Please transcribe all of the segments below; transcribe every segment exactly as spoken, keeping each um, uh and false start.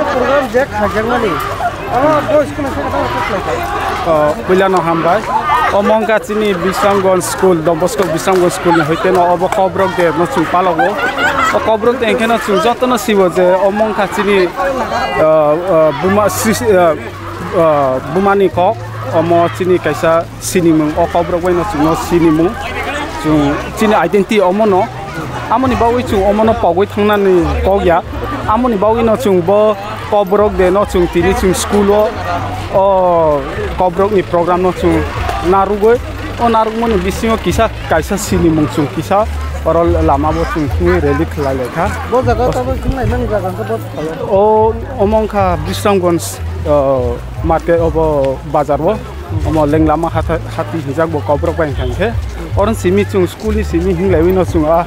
Program je khaijakmani. Abo boys kuno saka tamo khuslai. O, puilano hambai. Omo wngkha chini Bisramganj School, Don Bosco Bisramganj School ni hoite no obo Kokborok Day no chwng palogo. O Kokborok Day hwnkhe no chwng jotono sibo je omo wngkha chini, o, o, buma, sis-, o, o, bumani kok, omo chini kaisa sinimung, o Kokborok bai no chwngno sinimung, chwng chini identity omo no, amoni bagwi chwng omo no pogwi thangnani kok ya, amoni bagwi no chwng bo Kokborok Day no chwng tini chwng school o, o Kokborok ni program no chwng narwgwi, o narwkmani bisingo kisa kaisa sinimung chwng kisa oro lama bo chwng thwngwi rally khlai lai kha. Bo jaga o tabuk thwng lai mani jaga hwnkhe bo phalai. O, omo wngkha Bisramganj, o, market obo bazar o, omo lenglama hatha-, hati hinjak bo Kokborok bai hwnkha hinkhe. Oro simi chwng school ni simi hinglaiwi no chwng a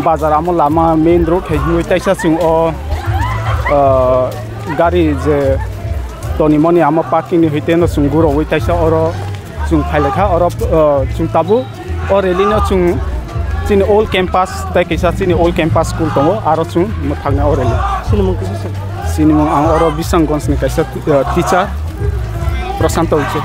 bazar amo lama main road hai hinwi taisa chwng o, o, gari je toni moni amo parking ni hoite no chwng gurogwi taisa oro chwng phailaikha, oro, o, chwng tabuk o rally no chwng chini old campus tei kaisa chini old campus school tongo, aro chwng mwthangna o rally. Sinimung kisa se. Sinimung ang oro Bisramganj ni kaisa, o, teacher Prashanto Uche.